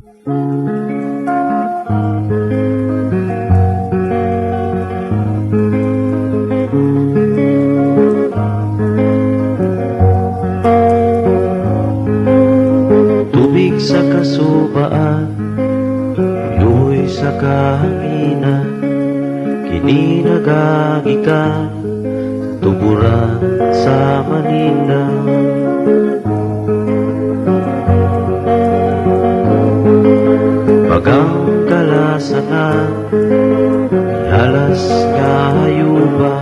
Tubig sa kasubaan, Luoy sa kahanginan, kini nagagikan sa tuburan sa Malinda. Bagang kalasangan, ihalas nga hayuba,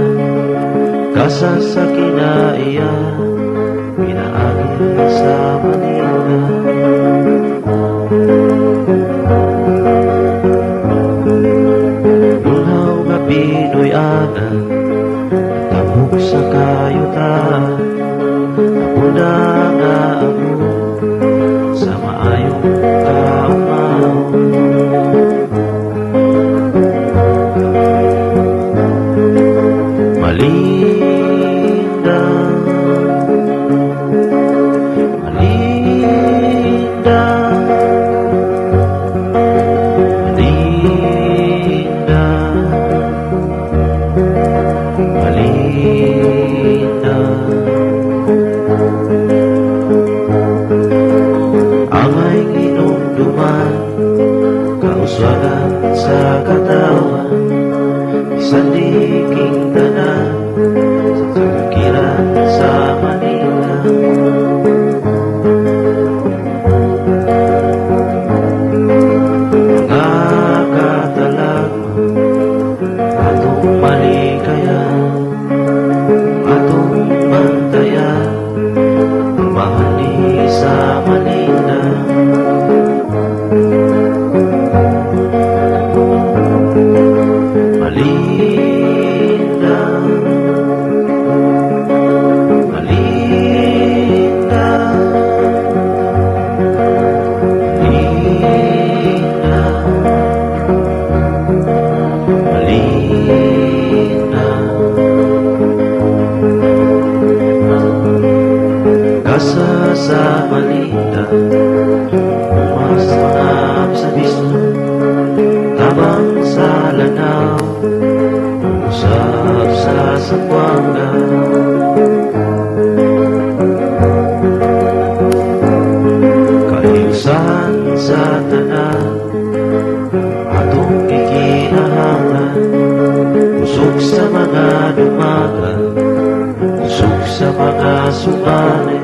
kasa sa kinaiya, pinaagi sa Malinda. Lunghaw nga Pinoy-anan, tabok sa kayutaan, Abunda nga amo sa maayong kaumaon. Malinda, Malinda, Malinda, Malinda. Angay hinumduman, kauswagan sa katawan, bisan di king tanan sa kabukiran sa Manila. Mga katalagman, atong malikayan, atong bantayan, mahali sa Malinda. Malinda, Malinda, Malinda, Malinda. Kasa sa Malinda, umas mga bisa-bisa, tabang sa Lanao, usap sa Zamboanga. Kahiusan sa tanan, atong gikinahanglan, kusog sa mga dumaga, kusog sa mga sumali.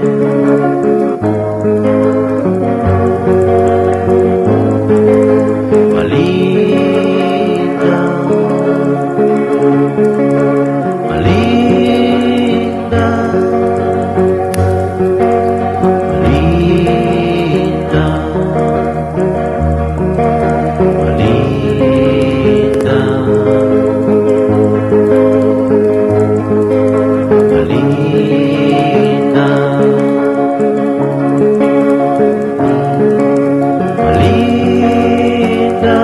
Malinda, Malinda, Malinda, Malinda, Malinda,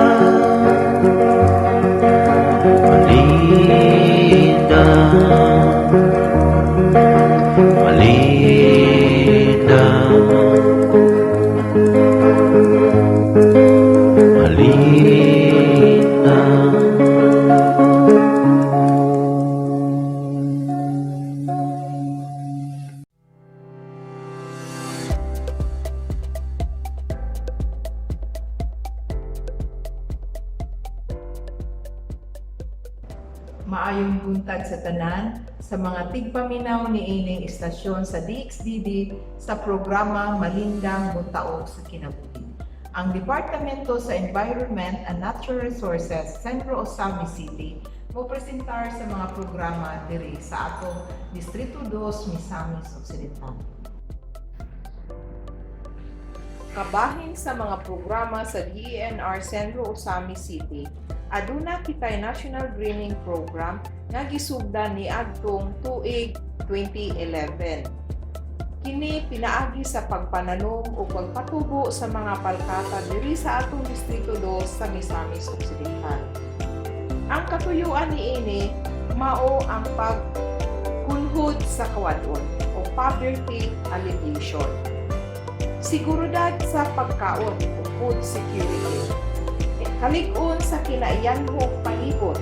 Malinda, Malinda, Malinda, Malinda. Maayong buntag sa tanan sa mga tigpaminaw ni ining istasyon sa DXDD sa programa Malindang Buntaog sa Kinabuhi. Ang Departamento sa Environment and Natural Resources, Centro Ozamiz City, mo presentar sa mga programa diri sa atong Distrito 2, Misamis Occidental. Kabahin sa mga programa sa DENR Centro Ozamiz City, aduna kitay National Greening Program nga gisugdan niadtong tuig 2011. Kini pinaagi sa pagpananom o pagpatubo sa mga palkata diri sa atong Distrito 2 sa Misamis Occidental. Ang katuyuan niini mao ang pagkunhod sa kawadon o poverty alleviation. Seguridad sa pagkaon o food security. Kalig-on sa kinaiyanhong palibot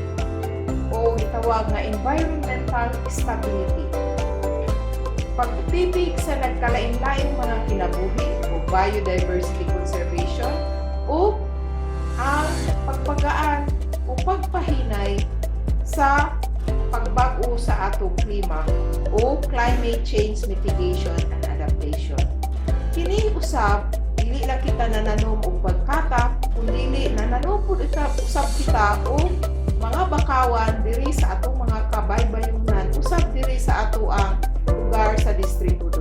o gitawag nga environmental stability. Pagtibig sa nagkalain-laing mga kinabuhi o biodiversity conservation o ang pagpagaan o pagpahinay sa pagbag-o sa atong klima o climate change mitigation and adaptation. Kini usab, dili lang kita nananom og pagkata, kundi nananom pud usab kita og mga bakawan diri sa atong mga kabaybayunan, usab diri sa ato ang lugar sa Distrito 2.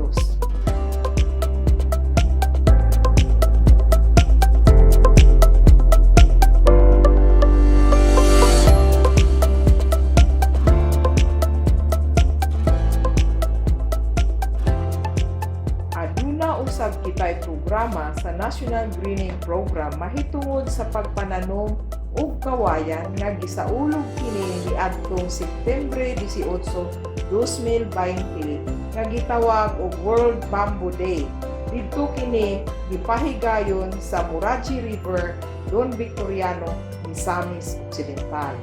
Aduna usab kitay programa sa National Greening Program mahitungod sa pagpananom og kawayan nga gisaulog kini niadtong Septembre 18, 2020 nga gitawag og World Bamboo Day. Didto kini gipahigayon sa Muraji River, Don Victoriano, Misamis Occidental.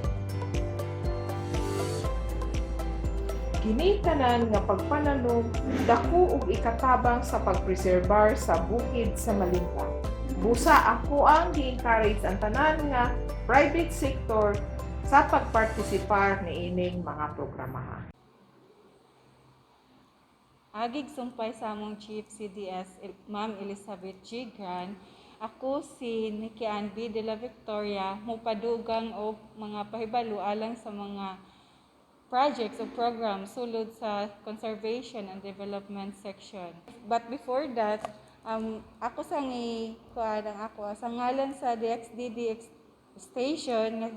Kini tanan nga pagpananom dako og ikatabang sa pagpreserbar sa bukid sa Malinta. Busa ako ang gi-encourage ang tanan nga private sector sa pagpartisipar niining mga programaha. Agig sumpay sa among Chief CDS, Ma'am Elizabeth G. Gran. Ako si Nikki Ann B. de la Victoria, mupadugang og mga pahibalo alang sa mga projects o programs sulod sa Conservation and Development section. But before that, ako sang kuan ang ako sa ngalan sa DXDD Station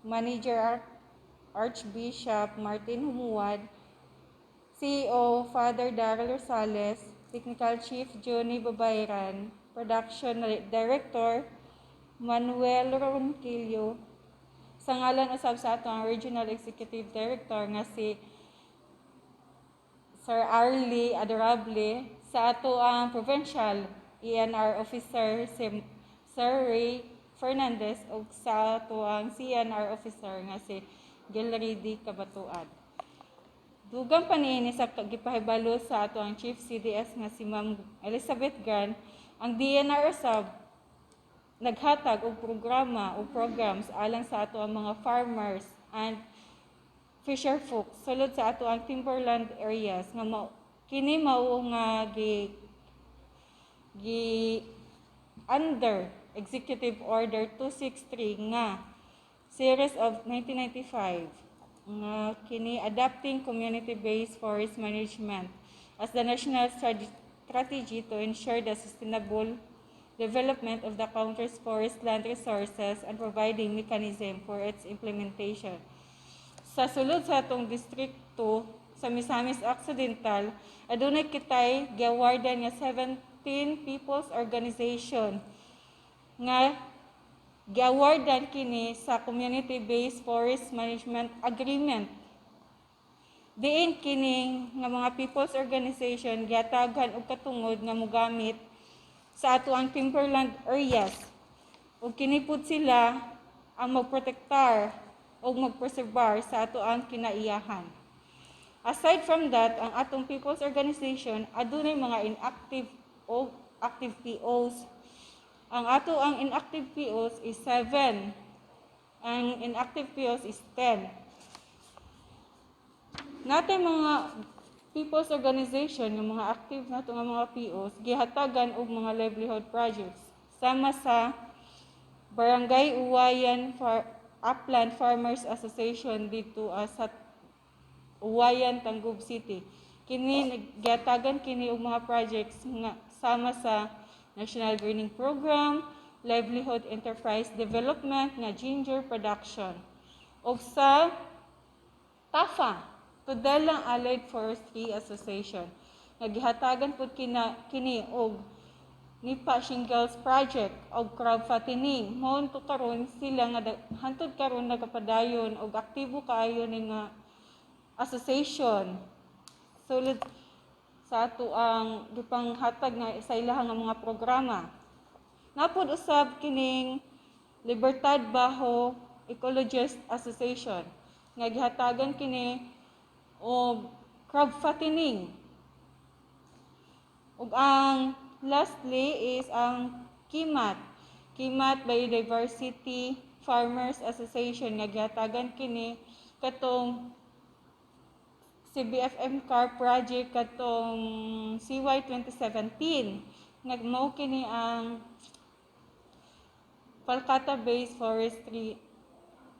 Manager Archbishop Martin Humuad, CEO Father Daryl Rosales, Technical Chief Johnny Babayran, Production Director Manuel Ronquillo, sa ngalan usab sa atong Regional Executive Director nga si Sir Arlie Adorable, sa ato ang Provincial ENR Officer si Sir Ray Fernandez ug sa ato ang CNR Officer nga si Gilary D. Cabatuan. Dugang pa niini sa gipahibalo sa ato ang Chief CDS nga si Ma'am Elizabeth Gran, ang DENR usab naghatag og programa o programs alang sa ato ang mga farmers and fisher folk sulod sa ato ang timberland areas nga mao kini mao nga gi gi under Executive Order 263 nga series of 1995 nga kini adapting community-based forest management as the national strategy to ensure the sustainable development of the country's forest land resources and providing mechanism for its implementation. Sa sulod sa atong District 2 sa Misamis Occidental, adunay kitay giawardan nga 17 People's Organization nga giawardan kini sa Community-Based Forest Management Agreement. Diin kining nga mga people's organization gihatagan og katungod nga mogamit sa ato ang timberland areas ug kini pud sila ang magprotektar o magpreserbar sa ato ang kinaiyahan. Aside from that, ang atong people's organization adunay mga inactive o active POs. Ang ato ang inactive POs is 7. Ang inactive POs is 10. Natay mga people's organization nga mga active nato nga mga POs gihatagan og mga livelihood projects sama sa Barangay Uwayan Upland Farmers Association dito sa Uwayan, Tangub City. Kini gihatagan kini og mga projects nga sama sa National Greening Program, Livelihood Enterprise Development nga ginger production. Og sa TAFA, Tudelang Allied Forestry Association, nga gihatagan pud kini og Nipa Shingles Project og crab fattening. Mao to karon sila nga hantod karon nagapadayon og aktibo kaayo ni nga association sulod sa ato ang gipanghatag nga sa ilaha nga mga programa. Naa pod usab kining Libertad Bajo Ecologist Association nga gihatagan kini og crab fattening. Ug ang lastly is ang KIMAT. KIMAT Biodiversity Farmers Association nga gihatagan kini katong CBFM CAR project katong CY 2017, nga mao kini ang Falcata based forestry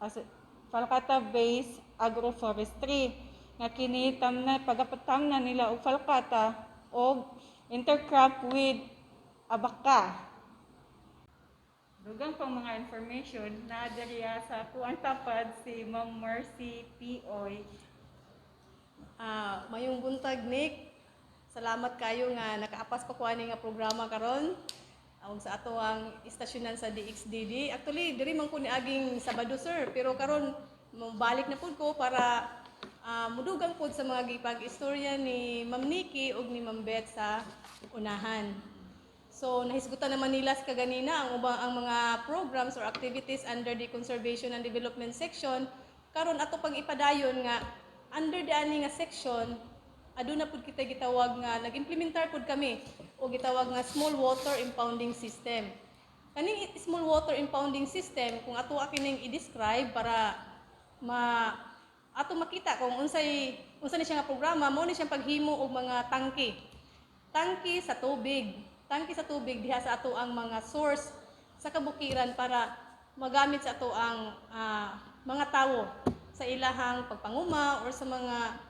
as Falcata based agroforestry, nga kini tamna pagapatamna nila og falcata og intercrop with abaka. Dugang pang mga information na diriya sa kuang tapad si Ma'am Mercy P. Oy. Mayong buntag, Nick. Salamat kayo nga nakaapas pa ko ani nga programa karon. Ug sa ato ang istasyonan sa DXDD. Actually, diri man ko niaging Sabado, sir, pero karon mobalik na pud ko para mudugang pud sa mga gipag-istorya ni Ma'am Nikki ug ni Ma'am Beth sa unahan. So nahisgutan naman nila sa kaganina ang ubang ang mga programs or activities under the Conservation and Development section. Karon ato pag ipadayon nga under the ani nga section, aduna pud kita gitawag nga nag-implementar pud kami o gitawag nga small water impounding system. Kaning small water impounding system, kung ato kining i-describe para ma ato makita kung unsay unsa ni siya nga programa, mao ni siyang paghimo og mga tangke. Tangke sa tubig. Tangke sa tubig diha sa ato ang mga source sa kabukiran para magamit sa ato ang mga tawo sa ilahang pagpanguma or sa mga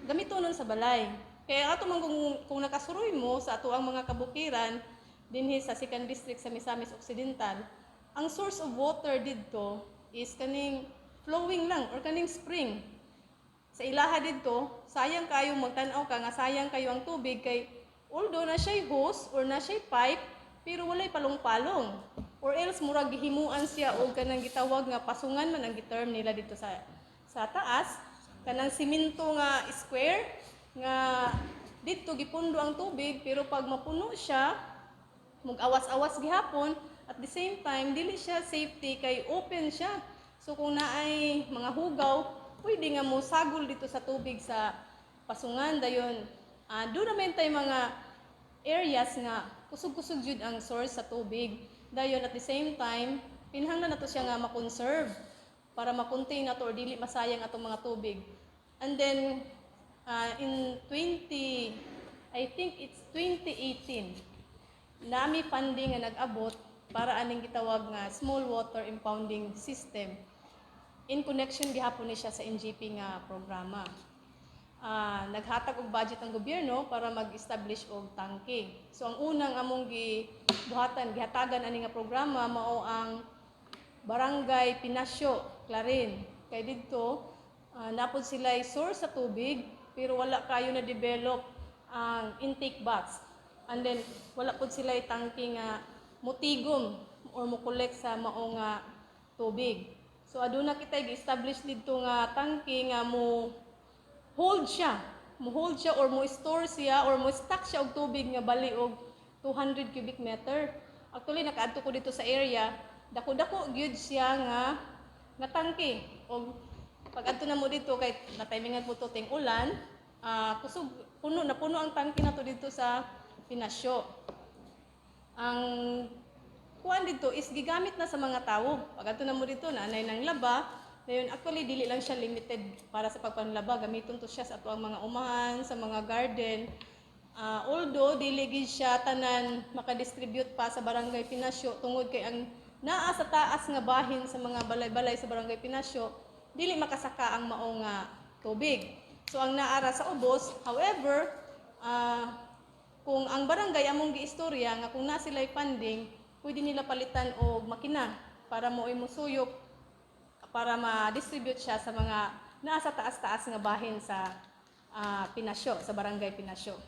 gamitonon sa balay. Kaya ato man kung nakasuroy mo sa ato ang mga kabukiran dinhi sa Second District sa Misamis Occidental, ang source of water didto is kaning flowing lang or kaning spring. Sa ilaha didto, sayang kayo magtan-aw ka nga sayang kayo ang tubig kay although na siya'y hose or na siya'y pipe, pero walay palong-palong. Or else murag gihimuan siya og kanang gitawag nga pasungan man ang giterm nila dito sa taas, kanang simento nga square nga didto gipundo ang tubig, pero pag mapuno siya, mug-awas-awas gihapon. At the same time, dili siya safety kay open siya, so kung naay mga hugaw, pwede nga mo sagol dito sa tubig sa pasungan. Dayon doon naman tay mga areas nga kusog-kusog jud ang source sa tubig. Dayon at the same time, pinahanglan nato siya nga ma-conserve para ma-contain nato or dili masayang atong mga tubig. And then in 20, I think it's 2018, nami funding nga nag-abot para aning gitawag nga small water impounding system. In connection gihapon ni siya sa NGP nga programa. Naghatag og budget ang gobyerno para mag-establish og tangke. So ang unang among gibuhatan, gihatagan ani nga programa mao ang Barangay Pinasio, Clarin. Kay didto napod sila source sa tubig pero wala kayo na develop ang intake box. And then wala pod sila tangke nga mutigom or mo-collect sa mao nga tubig. So aduna kita gi-establish didto nga tangke nga mo hold siya. Mo hold siya or mo store siya or mo stock siya og tubig nga bali og 200 cubic meter. Actually, nakaadto ko dito sa area, dako-dako gyud siya nga tangke. Og pag adto na mo dito kay na-timingan po to ting ulan, kusog puno na puno ang tangke nato dito sa Pinasyo. Ang kuan dito is gigamit na sa mga tao. Pag adto na mo dito, naanay ng laba. Dayon actually dili lang siya limited para sa pagpanlaba, gamiton to siya sa ato ang mga umahan, sa mga garden. Although dili gid siya tanan makadistribute pa sa Barangay Pinasyo tungod kay ang naa sa taas nga bahin sa mga balay-balay sa Barangay Pinasyo dili makasaka ang mao nga tubig. So ang naara sa ubos, however, kung ang barangay among giistorya nga kung na sila'y funding, pwede nila palitan og makina para mo musuyop para ma-distribute siya sa mga nasa taas-taas nga bahin sa Pinasyo, sa Barangay Pinasyo.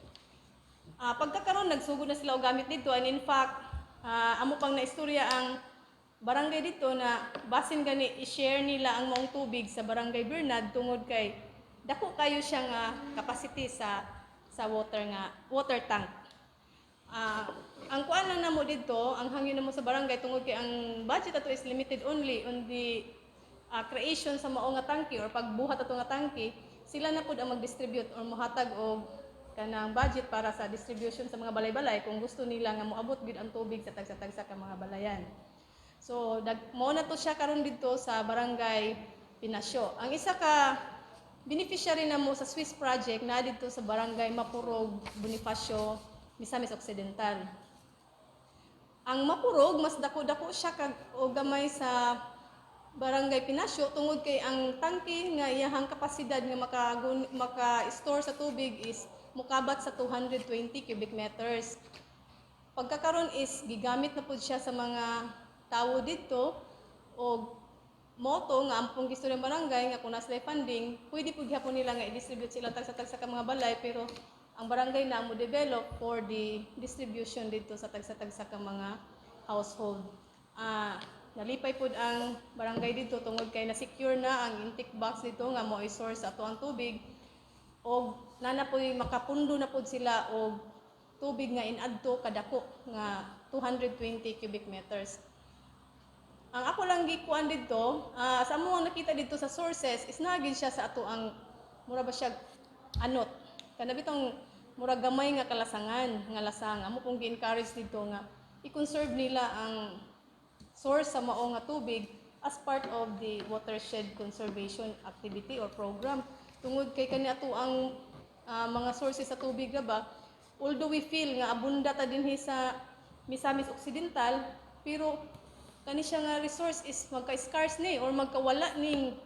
Pagkakaroon nagsugod na sila og gamit dito, and in fact, amo pang naistorya ang barangay dito na basin gani i-share nila ang maong tubig sa Barangay Bernard tungod kay dako kayo siya nga capacity sa water nga water tank. Ang kuan lang namo didto, ang hangyo namo sa barangay, tungod kay ang budget ato is limited only on the creation sa mao nga tangki or pagbuhat ato nga tangki, sila na pud ang mag-distribute or mohatag og kanang budget para sa distribution sa mga balay-balay kung gusto nila nga moabot gid ang tubig sa tagsa-tagsa ka mga balayan. So mao na to siya karon didto sa Barangay Pinasio. Ang isa ka beneficiary namo sa Swiss project na didto sa Barangay Mapurog, Bonifacio, Misamis Occidental. Ang Mapurog, mas dako-dako siya kag o gamay sa Barangay Pinasio tungod kay ang tangke nga iyahang kapasidad nga maka-store sa tubig is mukabat sa 220 cubic meters. Pagkakaron is gigamit na pud siya sa mga tawo didto og moto nga ampong gisto ng barangay nga kung naa sila funding, pwede pud gihapon nila nga i-distribute sila tagsa-tagsa ka mga balay, pero ang barangay na mo develop for the distribution didto sa tagsa-tagsa ka mga household. Nalipay pud ang barangay didto tungod kay na-secure na ang intake box didto nga mo source ato ang tubig og nana po'y makapundo na pud sila og tubig nga inadto kadako nga 220 cubic meters. Ang ako lang gikuan didto, sa amo ang nakita didto sa sources is nagin siya sa ato ang mura ba siya anot. Kana bitong mura gamay nga kalasangan nga lasang. Amo pong gi-encourage didto nga i-conserve nila ang source sa mao nga tubig as part of the watershed conservation activity or program. Tungod kay kani ato ang mga sources sa tubig ra ba, although we feel nga abunda ta dinhi sa Misamis Occidental, pero kani siya nga resource is magka-scarce ni or magkawala ning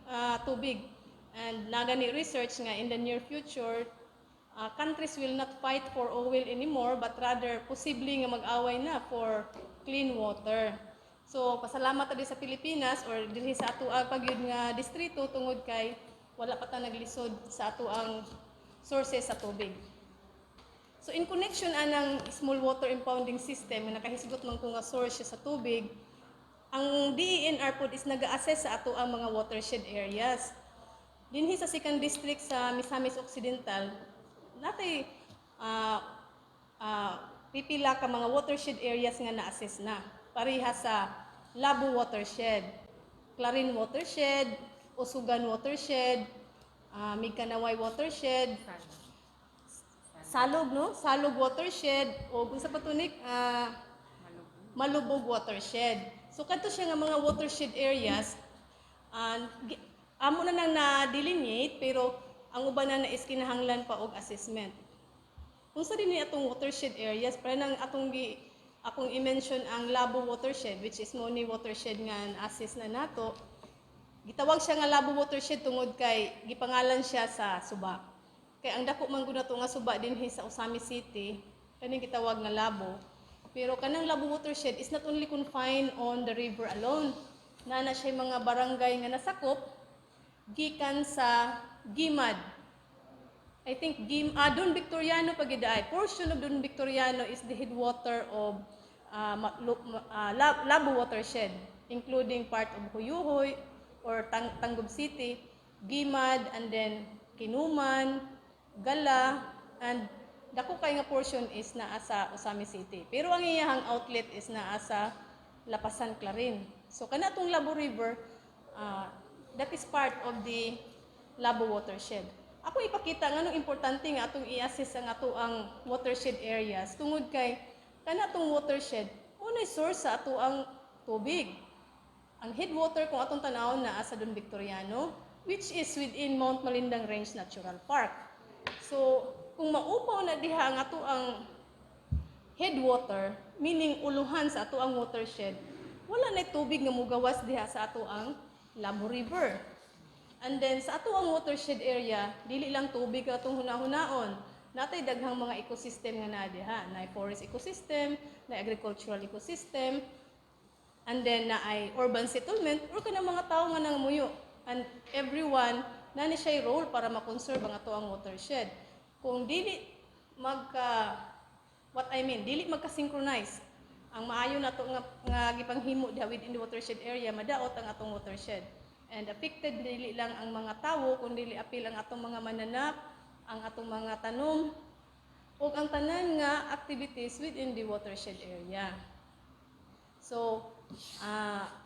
tubig. And nagani research nga in the near future, countries will not fight for oil anymore but rather posible nga mag-away na for clean water. So pasalamat ta sa Pilipinas or dinhi sa ato ang pagyud nga distrito tungod kay wala pa ta naglisod sa ato ang sources sa tubig. So in connection anang small water impounding system nga nakahisgot man ko nga source siya sa tubig, ang DENR pod is nag-assess sa ato ang mga watershed areas. Dinhi sa second district sa Misamis Occidental, natay pipila ka mga watershed areas nga na-assess na. Pareha sa Labo Watershed, Clarin Watershed, Usugan Watershed, Migkanaway Watershed, Salog, no? Salog Watershed o unsa pa to, Nick? Malubog Watershed. So kadto siya nga mga watershed areas, amo na nang na-delineate pero ang uban na is kinahanglan pa og assessment. Unsa din ni atong watershed areas? Para nang atong gi akong i-mention ang Labo Watershed, which is mo ni watershed nga assess na nato. Gitawag siya nga Labo Watershed tungod kay gipangalan siya sa suba. Kay ang dako man gud nato nga suba dinhi sa Ozamiz City, kaning gitawag nga Labo. Pero kanang Labo Watershed is not only confined on the river alone. Naa na siya mga barangay nga nasakop gikan sa Gimad. I think Don Victoriano pagidaay. Portion of Don Victoriano is the headwater of Labo Watershed, including part of Huyuhoy or Tangub City, Gimad, and then Kinuman, Gala, and dako kay nga portion is naa sa Ozamiz City. Pero ang iyahang outlet is naa sa Lapasan, Clarin. So kana tong Labo River, that is part of the Labo Watershed. Ako ipakita nganong importante nga atong i-assess ang ato ang watershed areas tungod kay kana atong watershed mo na source sa ato ang tubig. Ang headwater, kung atong tanawon, naa sa Don Victoriano, which is within Mount Malindang Range Natural Park. So kung maupaw na diha ang ato ang headwater, meaning uluhan sa ato ang watershed, wala na tubig nga mugawas diha sa ato ang Labo River. And then sa ato ang watershed area, dili lang tubig atong hunahunaon. Natay daghang mga ecosystem nga naa diha. Naay forest ecosystem, naay agricultural ecosystem, and then naay urban settlement or kanang mga tawo nga nangamuyo. And everyone na ni siya role para ma-conserve ang ato ang watershed. Kung dili magka, what I mean, dili magka-synchronize ang maayo nato nga gipanghimo diha within the watershed area, madaot ang atong watershed. And affected dili lang ang mga tawo kun dili apil ang atong mga mananap, ang atong mga tanom. ug ang tanan nga activities within the watershed area. So,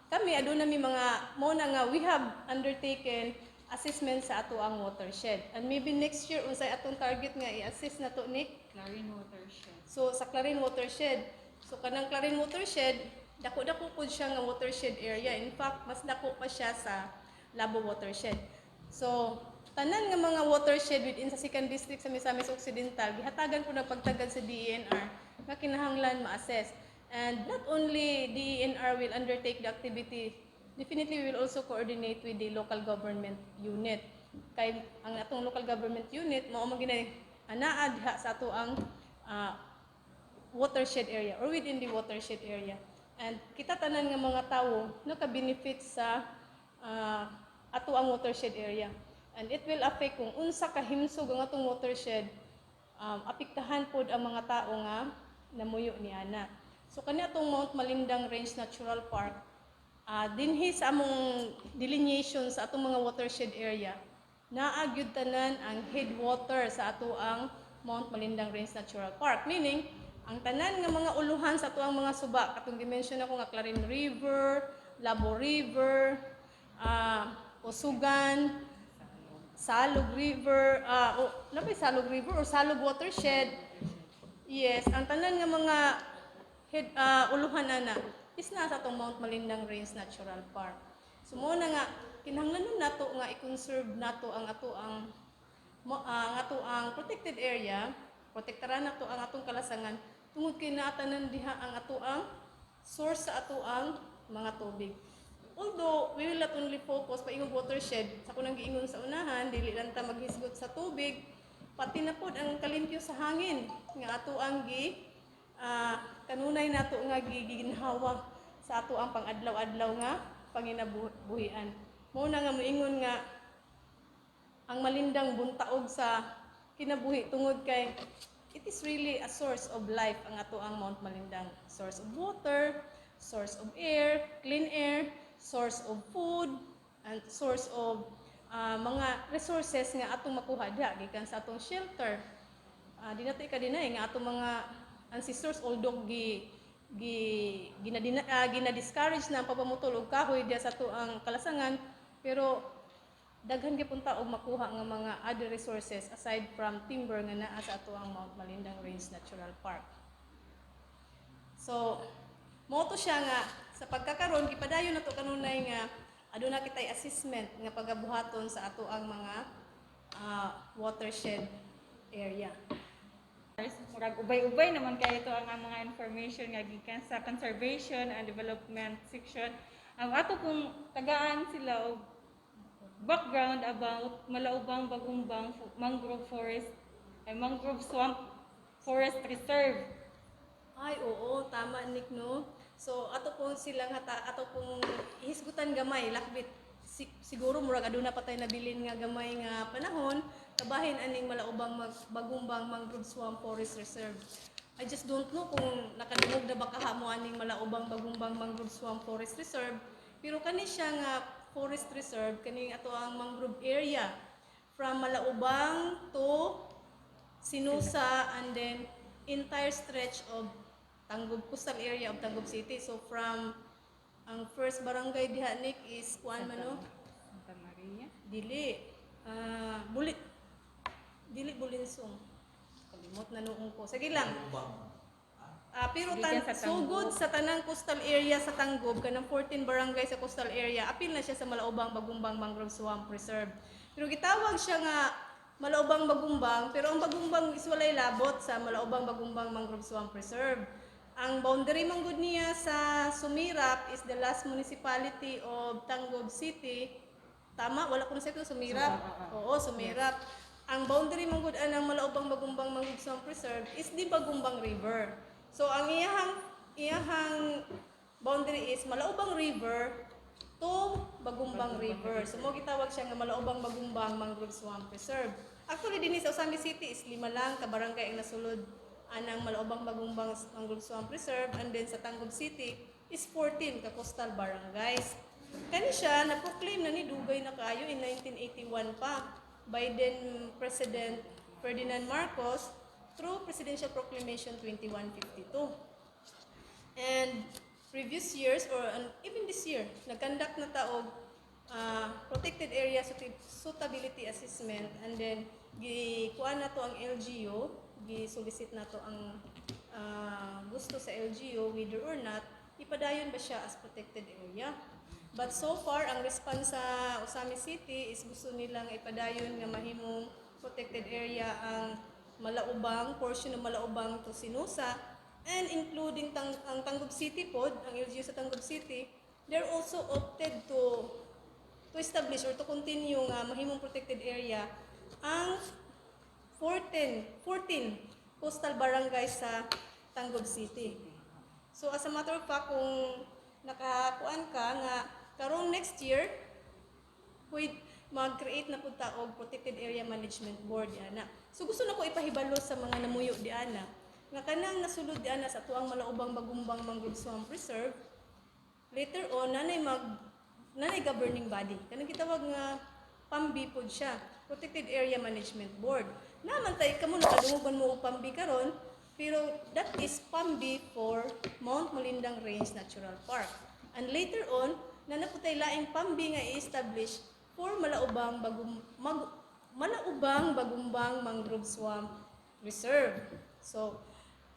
kami aduna mi mga mo na nga we have undertaken assessment sa ato ang watershed. And maybe next year, unsay atong target nga i-assess na to, Nick? Clarin Watershed. So sa Clarin Watershed, so kanang Clarin Watershed, dako-dako pud siya nga watershed area. In fact, mas dako pa siya sa Labo Watershed. So tanan nga mga watershed within sa second district sa Misamis Occidental, gihatagan po na pagtagad sa DENR nga kinahanglan ma-assess. And not only DENR will undertake the activity, definitely we will also coordinate with the local government unit. Kay ang atong local government unit mao man ginay anaa diha sa ato ang watershed area or within the watershed area. And kita tanan nga mga tawo naka-benefit sa ato ang watershed area. And it will affect kung unsa kahimsog ang atong watershed, apektahan pod ang mga tao nga namuyo ni ana. So kani atong Mount Malindang Range Natural Park, dinhi sa among delineation sa atong mga watershed area, naa gyud tanan ang headwater sa ato ang Mount Malindang Range Natural Park. Meaning, ang tanan nga mga uluhan sa ato ang mga suba, katong gi-mention ako nga Clarin River, Labo River, Usugan, Salog River, oh, ano ba yung Salog River or Salog Watershed? Yes, ang tanan nga mga head, uluhan ana is naa sa atong Mount Malindang Range Natural Park. So mo na nga kinahanglan nato nga i-conserve nato ang ato ang ang ato ang protected area, protektaran nato ang atong kalasangan tungod kay naa tanan diha ang ato ang source sa ato ang mga tubig. Although we will not only focus pa ingong watershed, sa kunang giingon sa unahan, dili lang ta maghisgot sa tubig, pati na pod ang kalimpyo sa hangin nga ato ang gi kanunay nato nga giginhawa sa ato ang pangadlaw-adlaw nga panginabuhian. Mao na nga moingon nga ang Malindang buntaog sa kinabuhi tungod kay it is really a source of life ang ato ang Mount Malindang. Source of water, source of air, clean air, source of food, and source of mga resources nga atong makuha diha gikan sa atong shelter. Di nato ika-deny nga atong mga ancestors, although gi gi ginadina, gina-discourage na ang pagpamutol og kahoy diha sa ato ang kalasangan, pero daghan gyud ta og makuha nga mga other resources aside from timber nga naa sa ato ang Mount Malindang Range Natural Park. So, mo to siya nga sa pagkakaron gipadayon nato kanunay nga aduna kitay assessment nga pagabuhaton sa ato ang mga watershed area. Murag ubay-ubay naman kay ito ang mga information nga gikan sa Conservation and Development Section. Ang ato kung tagaan sila og background about Malaubang Bagumbang Mangrove Forest ay Mangrove Swamp Forest Reserve. Ay, oo, tama, Nick, no? So, ato pong silang hata, ato pong hisgutan gamay, lakbit. Siguro murag aduna pa tay nabilin nga gamay nga panahon, kabahin aning Malaubang Bagumbang Mangrove Swamp Forest Reserve. I just don't know kung nakadungog na ba kahamo aning Malaubang Bagumbang Mangrove Swamp Forest Reserve, pero kani siya nga forest reserve, kaning ato ang mangrove area from Malaubang to Sinusa and then entire stretch of Tangub, coastal area of Tangub City. So from ang first barangay diha, Nick, is kuan man, no? Santa Maria. Dili. Bulit. Dili Bulinsong. Kalimot na noong ko. Sige lang. Pero Gikan sa Tangub. Sugod sa tanang coastal area sa Tangub, kanang 14 barangay sa coastal area, apil na siya sa Malaubang Bagumbang Mangrove Swamp Reserve. Pero gitawag siya nga Malaubang Bagumbang, pero ang Bagumbang is walay labot sa Malaubang Bagumbang Mangrove Swamp Reserve. Ang boundary man gud niya sa Sumirap is the last municipality of Tangub City. Tama, wala ko na sa Sumirap. Oo, Sumirap. Ang boundary man gud anang Malaubang Bagumbang Mangrove Swamp Reserve is the Bagumbang River. So ang iyahang iyahang boundary is Malaubang River to Bagumbang River. So mo gitawag siya nga Malaubang Bagumbang Mangrove Swamp Reserve. Actually, dinhi sa Ozamiz City is lima lang ka barangay ang nasulod anang Malaubang Bagumbang Mangrove Swamp Reserve, and then sa Tangub City is 14 ka coastal barangays. Kani siya na-proclaim na ni dugay na kaayo, in 1981 pa, by then President Ferdinand Marcos. through Presidential Proclamation 2152. And previous years or even this year, nag-conduct na ta og protected area suitability assessment and then gikuan na to ang LGU, gi-solicit na to ang gusto sa LGU whether or not ipadayon ba siya as protected area. But so far, ang response sa Ozamiz City is gusto nilang ipadayon nga mahimong protected area ang Malaubang, portion ng Malaubang to Sinusa, and including ang Tangub City pod, ang LGU sa Tangub City, they're also opted to establish or to continue nga mahimong protected area ang 14 coastal barangays sa Tangub City. So as a matter of fact, kung nakakuan ka nga karong next year, pwede mag-create na pud ta og Protected Area Management Board diana. So gusto na ko ipahibalo sa mga namuyo diana nga kanang nasulod diana sa atuang Malaubang Bagumbang Mangrove Swamp Reserve, later on nanay governing body kanang gitawag nga PAMB pod siya, Protected Area Management Board. Naman tay kamo, nakadungogan mo og PAMB karon, pero that is PAMB for Mount Malindang Range Natural Park. And later on na pud tay laing PAMB nga i-establish for Malaubang Bagumbang Mangrove Swamp Reserve. So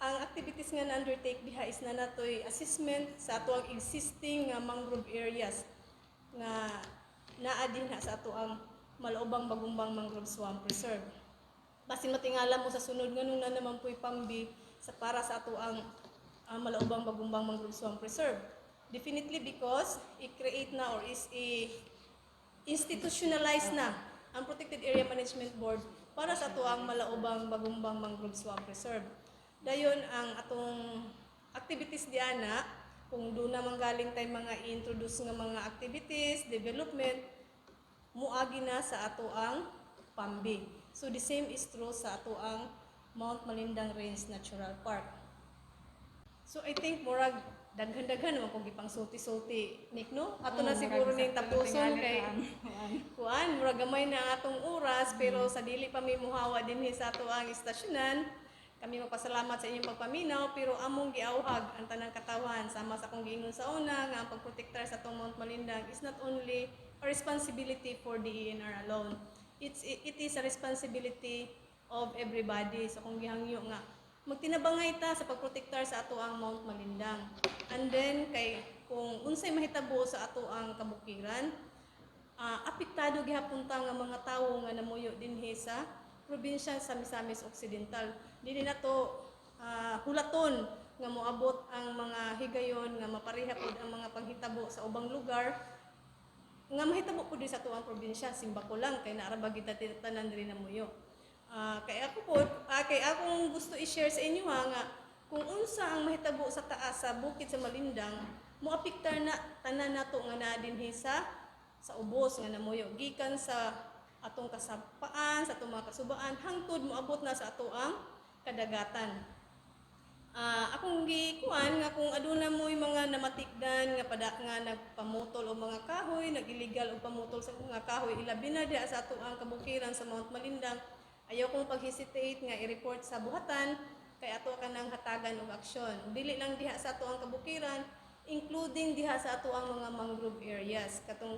ang activities nga na-undertake diha is na natoy assessment sa ato ang existing nga mangrove areas nga naa dinha sa ato ang Malaubang Bagumbang Mangrove Swamp Reserve. Basin matingala mo sa sunod nganong na naman po'y PAMB sa para sa ato ang Malaubang Bagumbang Mangrove Swamp Reserve. Definitely because i-create na or is i institutionalize na ang Protected Area Management Board para sa ato ang Malaubang Bagumbang Mangrove Swamp Reserve. Dayon ang atong activities diana, kung doon naman galing tay mga i-introduce nga mga activities, development, muagi na sa ato ang PAMB. So the same is true sa ato ang Mount Malindang Range Natural Park. So I think murag daghan-daghan naman kung gipang sulti-sulti, Nick, no? Ato na Oo, siguro murag ning sakto tapuson tingali kay ta ang kuan, murag gamay na ang atong oras, pero sa dili pa mi muhawa dinhi sa ato ang istasyonan, kami magpasalamat sa inyong pagpaminaw, pero among giawhag ang tanang katawan sama sa akong giingon sa una nga ang pagprotektar sa atong Mount Malindang is not only a responsibility for the DENR alone. It is a responsibility of everybody. So kung gihangyo nga magtinabangay ta sa pagprotektar sa ato ang Mount Malindang. And then kay kung unsay mahitabo sa ato ang kabukiran, apektado gihapon ta nga mga tawo nga namuyo dinhi sa probinsya sa Misamis Occidental. Dili na to hulaton nga moabot ang mga higayon nga mapareha pod ang mga panghitabo sa ubang lugar nga mahitabo pud sa atuang probinsya. Simbako lang kay naa ra ba kita tanan diri namuyo. Kay ako pod, kay akong gusto i-share sa inyo ha, nga kung unsa ang mahitabo sa taas sa bukid sa Malindang, moapektar na tanan nato nga naa dinhi sa ubos nga namuyo gikan sa atong kasapaan, sa atong mga kasubaan, hangtod moabot na sa ato ang kadagatan. Akong gikuan nga kung aduna mo'y mga namatikdan nga pada nga nagpamutol og mga kahoy, nag-illegal og pamutol sa mga kahoy, ilabi na diha sa ato ang kabukiran sa Mount Malindang, ayaw kong pag-hesitate nga i-report sa buhatan kay ato ka nang hatagan og aksyon. Dili lang diha sa ato ang kabukiran, including diha sa ato ang mga mangrove areas. Katong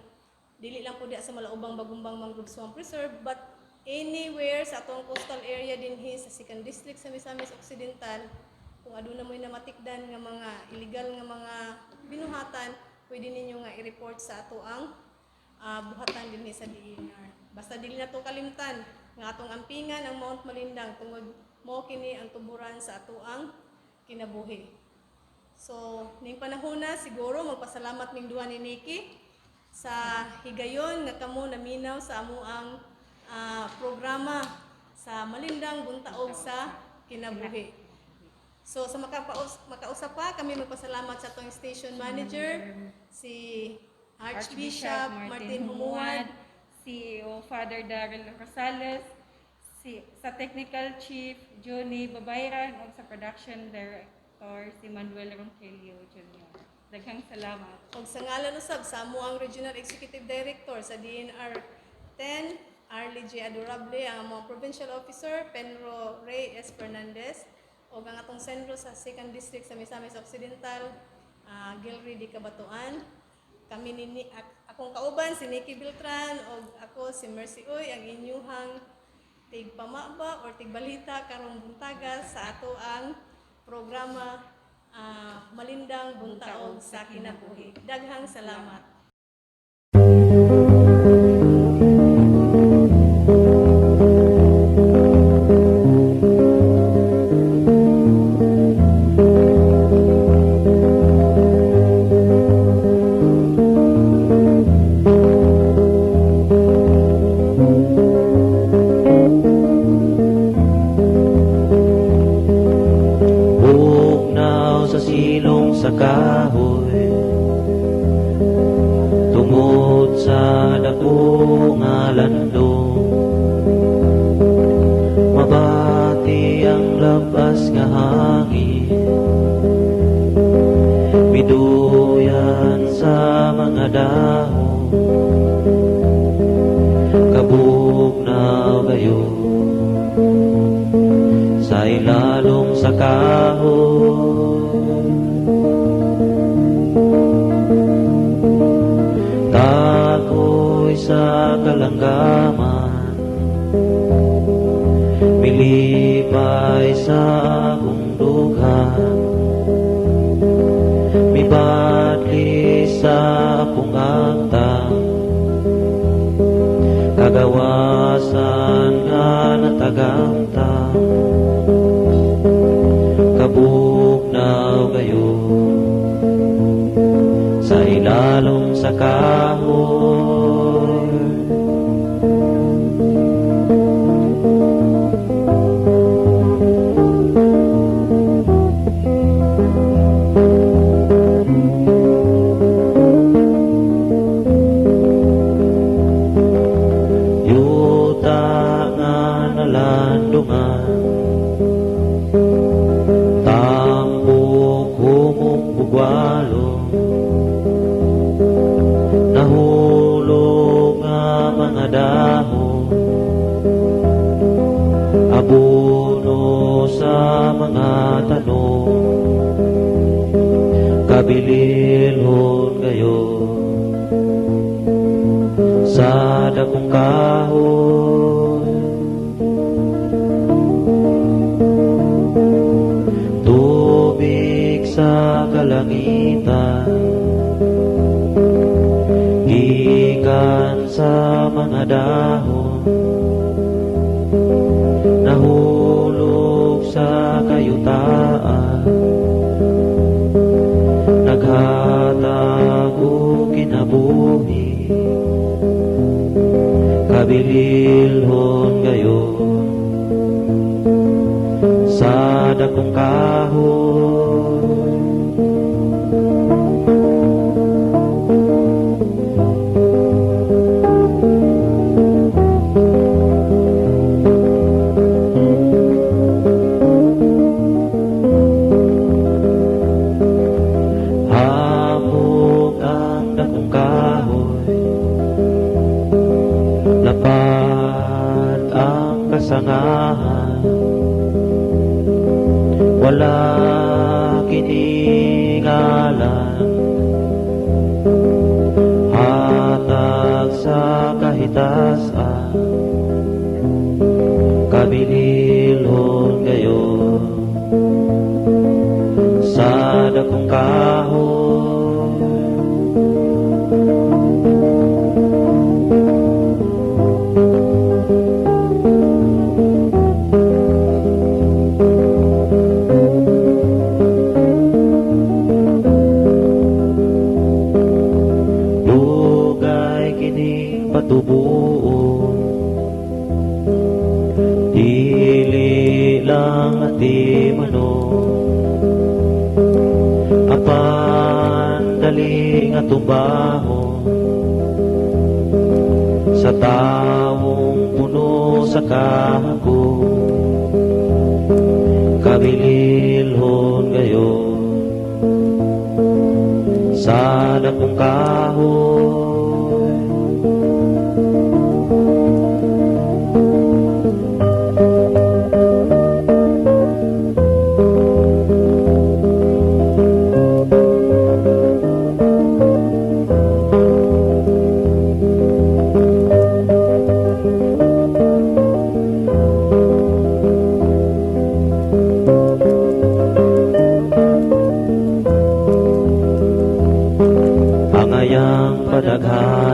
dili lang po diha sa Malaubang Bagumbang Mangrove Swamp Reserve, but anywhere sa atong coastal area dinhi sa Second District sa Misamis Occidental, kung aduna mo'y namatikdan nga mga illegal nga mga binuhatan, pwede ninyo nga i-report sa ato ang buhatan dinhi sa DENR. Basta dili na to kalimtan nga atong ampingan ang Mount Malindang tungod mao kini ang tuburan sa ato ang kinabuhi. So, ning panahon na siguro magpasalamat ming duha ni Nikki sa higayon nga kamo naminaw sa amuang programa sa Malindang Buntaog sa Kinabuhi. So sa makausap pa kami, magpasalamat sa atong station manager, si Archbishop Martin Humuad, CEO Father Daryl Rosales, si, sa Technical Chief Johnny Babayran, ug sa Production Director si Manuel Ronquillo Jr. Daghang salamat. Ug sa ngalan usab sa amo ang Regional Executive Director sa DENR 10, Arlie J. Adorable, ang among Provincial Officer, Penro Ray S. Fernandez, ug ang atong sentro sa 2nd District sa Misamis Occidental, Gilry D. Cabatuan. Kami ni akong kauban si Nikki Beltran ug ako si Mercy Uy, ang inyuhang tigpamaba or tigbalita karong buntaga sa ato ang programa Malindang Buntaog sa Kinabuhi. Daghang salamat. Bugnaw sa silong sa kahoy, tungod sa dako nga landong, mabati ang labas nga hangin, miduyan sa mga dahon. Kabugnaw gayo sa ilalong sa kahoy. Takoy sa kalanggaman, milipay sa akong dughan, mibadli sa akong agtang, kagawasan nga natagamtang. Kabugnaw gayo sa ilalong sa kahoy. Yuta nga nalandungan, tambok humok bugwalo, nahulog nga mga dahon, abono sa mga tanom. Kabililhon gayo sa dakong kahoy. Tubig sa kalangitan, gikan sa mga dahon, nahulog sa kayutaan, naghatag og kinabuhi. Kabililhon gayon sa dakong kahoy. Hamog ang dakong kahoy, lapad ang kasangahan, wala kiningalan, hatag sa kahitasan. Kabililhon gayon sa dakong kahoy. Dugay kining patubuon, dili lang ati mano, apan dali nga tumbahon sa tawong puno sa kahako. Kabililhon gayon sa dakong kahoy. Kadaghanan.